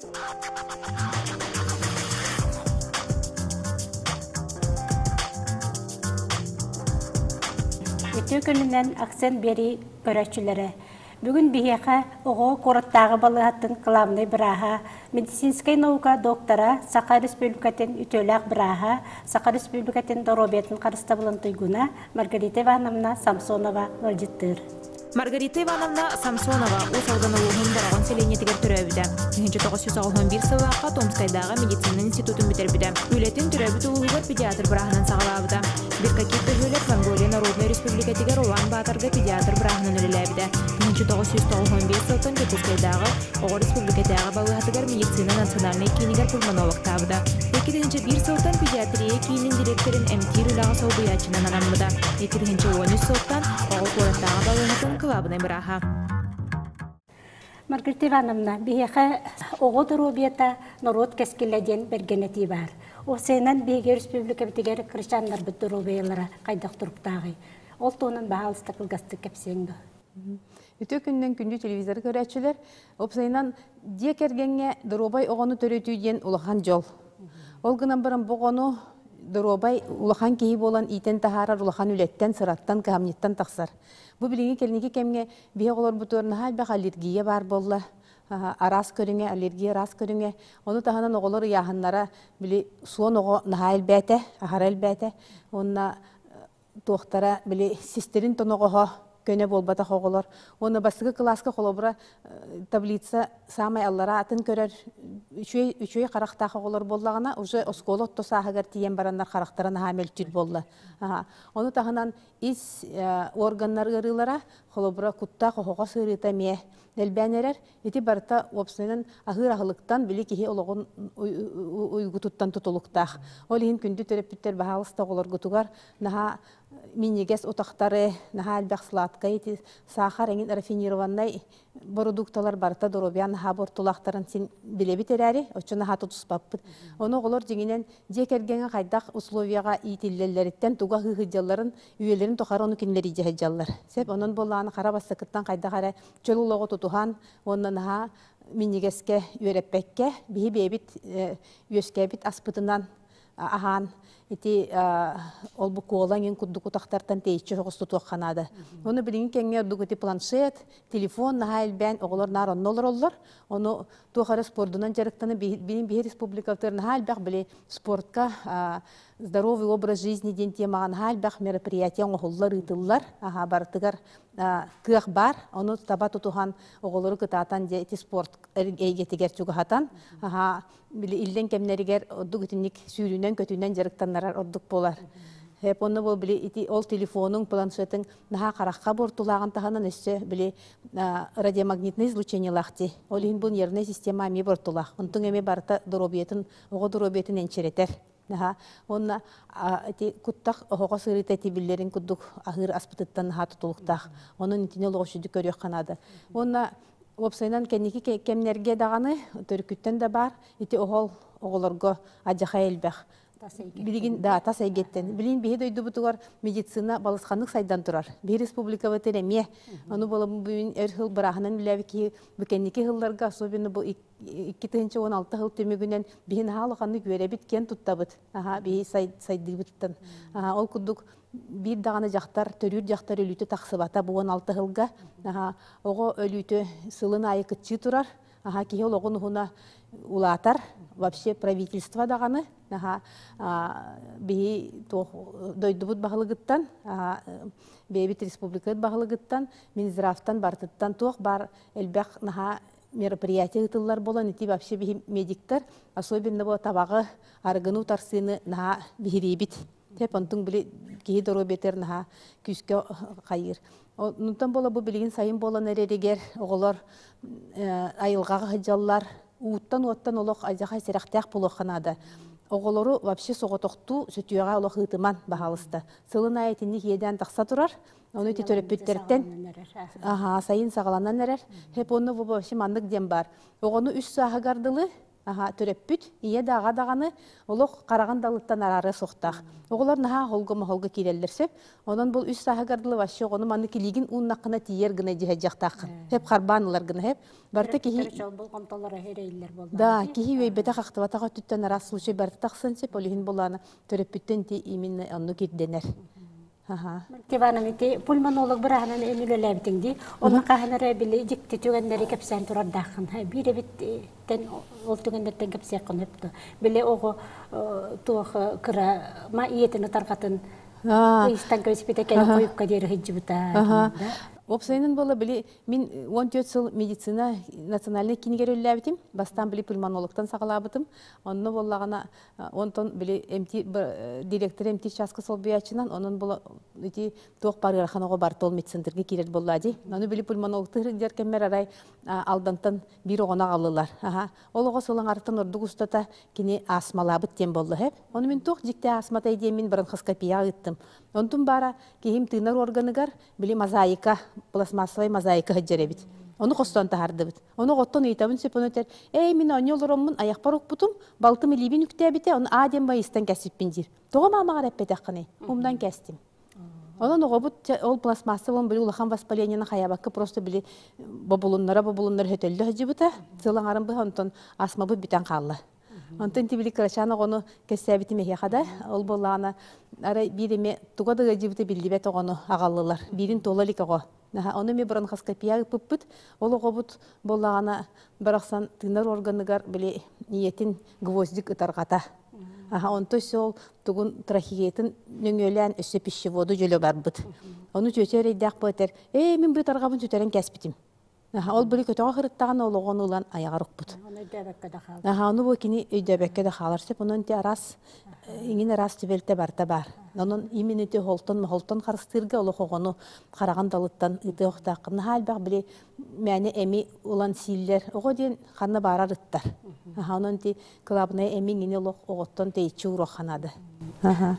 Үтүө күнүнэн акцент биэрии көрөөччүлэрэ. Бүгүн биһиэхэ оҕо куораттааҕы балыыһатын кылаабынай бырааһа, медицинскэй наука доктора, Саха Республикатын үтүөлээх бырааһа, Саха Республикатын доруобуйатын харыстабылын туйгуна Маргарита Ивановна Самсонова ыалдьыттыыр. Маргарита Ивановна Самсонова Уус Алдан улууһун Бороҕон сэлиэнньэтигэр төрөөбүтэ. 1991 сыллаахха Томскайдааҕы медицина институтун бүтэрбитэ. Үлэтин төрөөбүт улууһугар педиатр бырааһынан саҕалаабыта. Биркакит бөһүөлэк Монголия Народнай Республикатыгар Улаан-Баатарга педиатр бырааһынан үлэлээбитэ. 1995 сылтан Дьокуускайдааҕы Оҕо республикатааҕы балыыһатыгар медицина национальнай киинигэр пульмонологтаабыта. 2001 сылтан педиатрия киинин дириэктэрин эмтиир үлэҕэ солбуйааччынан анаммыта. 2013 сылтан оҕо куораттааҕы балыыһатын кылаабынай бырааһа. Маргарита Ивановна, биһиэхэ оҕо доруобуйата норуот кэскилэ диэн бэргэн этии баар. Ол сыанан биһиги республикабытыгар кырачааннарбыт доруобуйалара хайдах туруктааҕый? Ол туһунан баһаалыста кылгастык кэпсиэҥ дуо? Үтүө күнүнэн күндү телевизоры көрөөччүлэр, уопсайынан дьиэ кэргэҥҥэ доруобай оҕону төрөтүү диэн улахан дьол. Ол гынан баран бу оҕону доруобай улахан киһи буолан иитэн таһаарар улахан үлэттэн, сыраттан, кыһамньыттан тахсар. Бу билиҥҥи кэлиҥҥи кэмҥэ биһи оҕолорбутугар наһаа элбэх аллергия баар буолла. Араас көрүҥэ, аллергия араас көрүҥэ. Ону таһынан оҕолор ыйааһыннара били суон оҕо наһаа элбээтэ, аһара элбээтэ. Уонна туохтара били систэрин тоноҕоһо көнө буолбатах оҕолор уонна бастакы кылааска холобура таблица саамай аллараа атын көрөр үчүгэй үчүгэй харахтаах оҕолор буоллаҕына уже оскуола отто сааһыгар тиийэн бараннар харахтара наһаа мөлтүүр буолла. Ону таһынан ис органнар ыарыылара холобура куттаах оһоҕос ыарыыта эмиэ элбээн эрэр. Ити барыта уопсайынан аһыыр аһылыктан били киһи олоҕун уйгутуттан тутулуктаах. Ол иһин күндү төрөппүттэр баһаалыста оҕолоргутугар наһаа минньигэс утахтары, наһаа элбэх сладкай ити саахар эҥин рафинированнай бородуукталар барыта доруобуйа наһаа буортулаахтарын син билэбит эрээри, оччо наһаа тутуспаппыт. Ону оҕолор дьиҥинэн дьиэ кэргэҥҥэ хайдах условияҕа иитиллэллэриттэн туга аһыы сылдьалларын үйэлэрин тухары ону кинилэр илдьэ сылдьаллар. Сөп, онон буоллаҕына хара бастакыттан хайдах эрэ чөл олоҕу тутуһан уонна наһаа минньигэскэ үөрэппэккэ биһи бэйэбит үөскээбит аспытынан аһаан ити ол бу куола иҥин курдук утахтартан тэйиччи соҕус тутуохха наада. Ону билиҥҥи кэмҥэ ордук ити планшет, телефон наһаа элбээн оҕолор наар онно олороллор. Ону туох эрэ спордунан дьарыктанан билин биһи республикабытыгар наһаа элбэх били спортка здоровый образ жизни диэн темаҕа наһаа элбэх мероприятие оҥоһуллар, ыытыллар. Аха барытыгар кыах баар, ону таба тутуһан оҕолору кытаатан дьэ ити спорт эйгэтигэр чугаһатан, аха били иллэҥ кэмнэригэр ордук итинник сүүрүүнэн-көтүүнэн дьарыктаннарар ордук буолар. Хэп онно бу били ити ол телефонуҥ, планшетыҥ наһаа харахха буортулааҕын таһынан өссө били радиомагнитное излучениелаах дии. Ол иһин бу нервная система эмиэ буортулаах. Онтуҥ эмиэ барыта доруобуйатын, оҕо доруобуйатын энчирэтэр. Наһаа уонна ити куттах оһоҕос ыарыыта ити биллэрин курдук аһыыр аспытыттан наһаа тутулуктаах. Онон итини олоҕу сүдү көрүөххэ наада. Уонна уопсайынан кэнники кэмнэргэ даҕаны төрүккүттэн да баар ити оһол оҕолорго адьахай элбэх. Билигин да тас эйгэттэн. Билигин биһи дойдубутугар медицина балысханнык сайдан турар. Биһи республикабытын эмиэ. Ону буолан бүгүн өр сыл бырааһынан үлээбит киһи бу кэнники сылларга особенно бу 2016 сыл түмүгүнэн биһи наһаа улаханнык үөрэбит, киэн туттабыт. Аха, биһи сайдыыбытыттан. Аха, ол курдук биир даҕаны дьахтар, төрүүр дьахтар өлүүтэ тахсыбата бу 16 сылга. Аха, оҕо өлүүтэ сылын аайы кыччыы турар. Аха, киһи олоҕун уһуна улаатар. Вообще правительство даҕаны аха, биһи туох дойдубут баһылыгыттан, бэйэбит республикабыт баһылыгыттан, Минздравтан барытыттан туох баар элбэх наһаа мероприятие ыытыллар буолан ити вообще биһи медиктэр особенно бу табаҕы арыгыны утарсыыны наһаа биһириибит. Тэп онтуҥ били киһи доруобуйатыгар наһаа күүскэ хайыыр. Онтон буола бу билигин сайын буолан эрэригэр оҕолор айылҕаҕа сылдьаллар, ууттан-уоттан олох алдьархай сэрэхтээх буолуохха наада. Оҕолору вообще соҕотохтуу сөтүөҕэ олох ыытыман, баһаалыста. Сылын аайы итинник иэдээн тахса турар. Ону ити төрөппүттэртэн аһаа сайын саҕаланан эрэр. Хэп онно бу вообще маннык диэн баар. Оҕону үс сааһыгар дылы Аха, төрөппүт, ийэ да аҕа даҕаны олох хараҕын далыттан араарыа суохтаах. Оҕолор наһаа оһолго-моһолго киирэллэр сөп. Онон бұл үс сааһыгар дылы вообще оҕону маннык илиигин ууннаххына тиийэр гына дьиһэдьахтааххын. Хеп харбаан ылар гына хеп. Барыта киһи Да, киһи үөйбэтэх ахтыбатах өттүттэн араас случай барыта тахсан сөп, ол иһин булаана төрөппүттэн ти именно оннук ирдэнэр. Аха. Ивановна, ити пульмонолог бырааһынан эн үлэлээбитиҥ дии. Онно хаһан эрэ били дьикти түгэннэри кэпсээн турардааххын. Биир эбиттэн ол түгэннэртэн кэпсиэххин сөп дуо? Били оҕо туох кыра ма ийэтин ытарҕатын ыйыстан кэбиспитэ кэлин хойукка диэри сылдьыбыта. Уопсайынан буола били Мин 14 сыл медицина национальнай кинигэр үллээбитим. Бастаан били пульмонологтан саҕалаабытым. Онно буоллаҕына, онтон били эмти директор эмти чааска солбуйааччынан, онон була ити туох бар ыарахан оҕо барта ол медцентрга киирэр буоллаа дии. Ону били пульмонологтар дьэр кэммэр арай Алдантан биир оҕону аҕаллылар. Аха. Ол оҕо сылаҥарыттан ордук устата кини астмалаабыт диэн буолла һэп. Ону мин туох дьикти астматай диэн мин бронхоскопияҕа ыыттым. Онтум баара киһим тыынар органыгар били мозаика, пластмассовай мозаика сылдьар эбит. Ону хостоон таһаардыбыт. Ону оҕоттон ыйытабын сөп ону этэр, «Эй, мин оонньуу олороммун айахпар укпутум, балтым илиибин үктээбитэ, ону аа диэн байыстан кэспиппин диир. Тоҕо маамаҕар эппэтэххиний? Умнан кэстим. Онон оҕобут ол пластмасса буолан били улахан воспалениены хайаабакка просто били бобулуннара-бобулуннара хөтөллө сылдьыбыта. Сыл аҥарын быһа онтон астмабыт бүтэн хаалла. Онтон ити били кырачаан оҕону кэссээбитим эһиэхэ да, ол буоллаҕына арай биир эмэ туга да ыалдьыбыта биллибэт оҕону аҕаллылар. Биирин туола илик оҕо. Ону эмиэ бронхоскопия ыыппыппыт. Ол оҕобут буоллаҕына барахсан тыынар органыгар били ийэтин гвоздик ытарҕата. Аха, онто өссө ол тугун трахеятын нөҥүөлээн өссө пищеводу дьөлө барбыт. Ону чүөчэ эрэйдээх бу этэр, «Ээ, мин бу ытарҕабын сүтэрэн кээспитим». Ол били көтөҕө сырыттаҕына олоҕун ылан айаҕар укпут. Ону өйдөөбөккө да хаалар. Аха, ону бу кини өйдөөбөккө да хаалар сөп. Онон ити араас иҥин араас түбэлтэ барыта баар. Онон именно ити оһолтон-моһолтон харыстыырга олох оҕону хараҕын далыттан ыытыахтааххын. Наһаа элбэх били мээнэ эми ылан сииллэр. Оҕо диэн ханна баарар ыттар. Аха, онон ити кылаабынай эми иҥини олох оҕоттон тэйиччи ууруохха наада.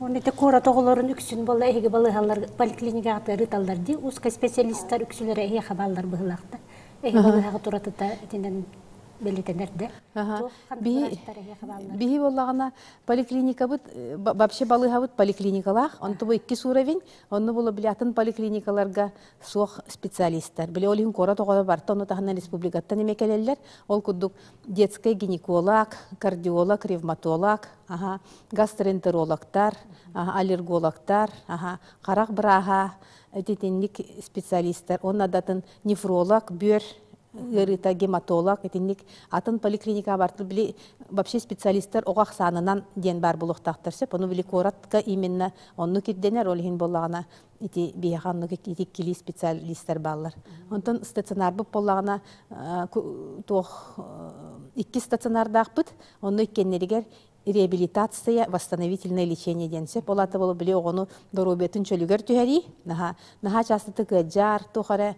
Уонна ити куорат оҕолорун үксүн буолла эһиги балыыһалар поликлиникаҕа ыыталлар дии узкой специалисттар үксүлэрэ эһиэхэ бааллар быһыылаахта эһиги балыыһаҕа туратыта итинэн бэлиэтэнэр да Биһи буоллаҕына поликлиникабыт вообще балыыһабыт поликлиникалаах онту бу иккис уровень онну була били атын поликлиникаларга суох специалисттар били ол иһин куорат оҕолоро барыта ону таһынан республикаттан эмиэ кэлэллэр ол курдук детскай гинеколог кардиолог ревматолог аха гастроэнтерологтар аллергологтар аха харах бырааһа итинник специалисттар уонна датын нефролог бүөр ыарыыта гематолог итинник атын поликлиникаҕа бартыл били вообще специалисттар оҕо ахсаанынан диэн баар буолуохтаахтар сөп ону били куоратка именно оннук ирдэнэр ол иһин буоллаҕына ити биһиэхэ оннук ити иккилии специалистар бааллар. Онтон стационарбыт буоллаҕына туох икки стационардаахпыт. Онно иккиэннэригэр реабилитация, восстановительное лечение диэн сөп. Ол аата били оҕону доруобуйатын чөлүгэр түһэрии, наһаа наһаа частотык ыалдьар, туох эрэ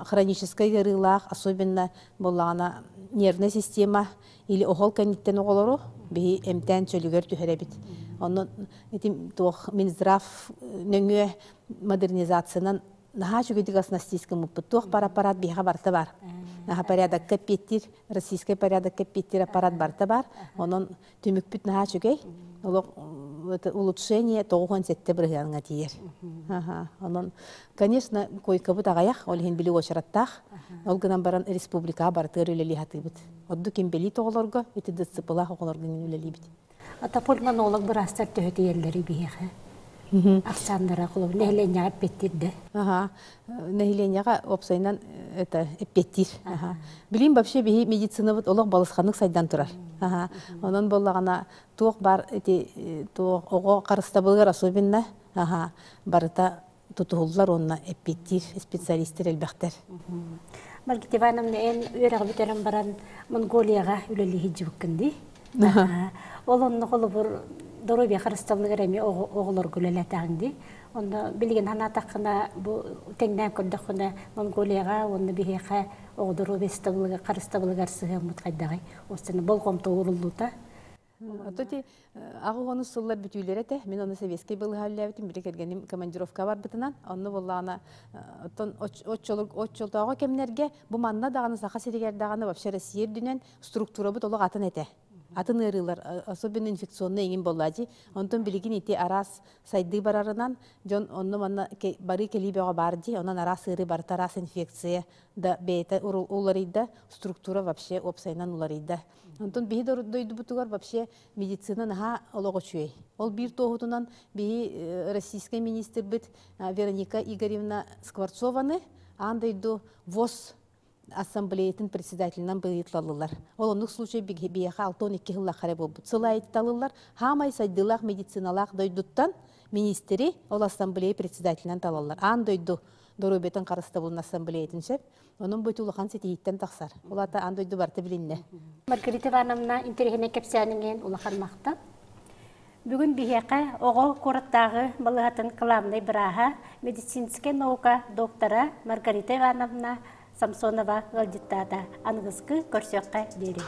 хроническай ыарыылаах, особенно буоллаҕына нервная система или оһол кэнниттэн оҕолору биһи эмтээн чөлүгэр түһэрэбит. Онно ити туох Минздрав нөҥүө модернизациянан наһаа үчүгэйдик оснастиска муппут. Туох бар аппарат биһиэхэ барыта бар. Наһаа порядокка эппиэттиир, российскай порядокка эппиэттиир аппарат барыта бар. Онон түмүкпүт наһаа үчүгэй. Олох улучшение 97 бырыһыаҥҥа тиийэр. Онон, конечно, койкабыт аҕыйах, ол иһин били уочараттаах. Ол гынан баран республикаҕа барытыгар үлэлии сатыыбыт. Ордук инбэлиит оҕолорго, ити ДЦП-лаах оҕолорго үлэлиибит. Ата пульмонолог быраастар төһө тиийэллэрий биһиэхэ? Ахсааннара холобур нэһилиэнньэҕэ эппиэттиир да? Аха, нэһилиэнньэҕэ уопсайынан это эппиэттиир. Аха. Билим вообще биһи медицинабыт олох балысханнык сайдан турар. Аха. Онон буоллаҕына туох бар ити туох оҕо харыстабылыгар особенно аха барыта тутуһуллар уонна эппиэттиир специалистар элбэхтэр. Маргита Ивановна, эн үөрэҕи бүтэрэн баран Монголияҕа үлэлии сылдьыбыккын дии. Ол онно холобур доруобуйа харыстабылыгар эмиэ оҕолорго үлэлээтэҕиҥ дии. Онно билигин санаатаххына, бу тэҥнээн көрдөххүнэ, Монголияҕа уонна биһиэхэ оҕо доруобуйа харыстабылыгар сыһыаммыт хайдаҕый? Ол болҕомто ууруллуута. Ото ти аҕы ону сыллар бүтүүлэрэ этэ. Мин ону советский балыһа үллээбитим, били кэргэним командировка барбытынан. Онно буоллаҕына, оттон оччолооҕу кэмнэргэ бу манна даҕаны Саха сиригэр даҕаны вообще Россия үрдүнэн структурабыт олох атын этэ. Атын ыарыылар, особенно инфекционный эҥин буоллаадьи. Онтон билигин ити араас сайдыы барарынан дьон онно манна барыы кэлии бөҕө баар дии. Онон араас ыарыы барыта араас инфекция да бэйэтэ уларыйда, структура вообще уопсайынан уларыйда. Онтон биһи дойдубутугар вообще медицина наһаа олох үчүгэй. Ол биир туоһутунан биһи российскай министрбит Вероника Игоревна Скворцованы аан дойду ВОЗ ассамблеятын председателинэн быйытлалылар. Ол оннук случай биһиэхэ 62 сыллаах эрэ буолбут. Сыл айытталылар. Хаамай сайдыылаах медициналаах дойдуттан министри ол ассамблея председателинэн талаллар. Аан дойду доруобуйатын харыстабылын ассамблеятын сөп. Онон бу улахан ситиһииттэн тахсар. Ол аата аан дойду барыта билиннэ. Маргарита Ивановна интэриэһинэй кэпсээниҥин улахан махтал. Бүгүн биһиэхэ оҕо куораттааҕы балыыһатын кылаабынай бырааһа, медицинскэй наука доктора Маргарита Ивановна Самсонова ыалдьыттаата. Аныгыскы көрсүөххэ диэри.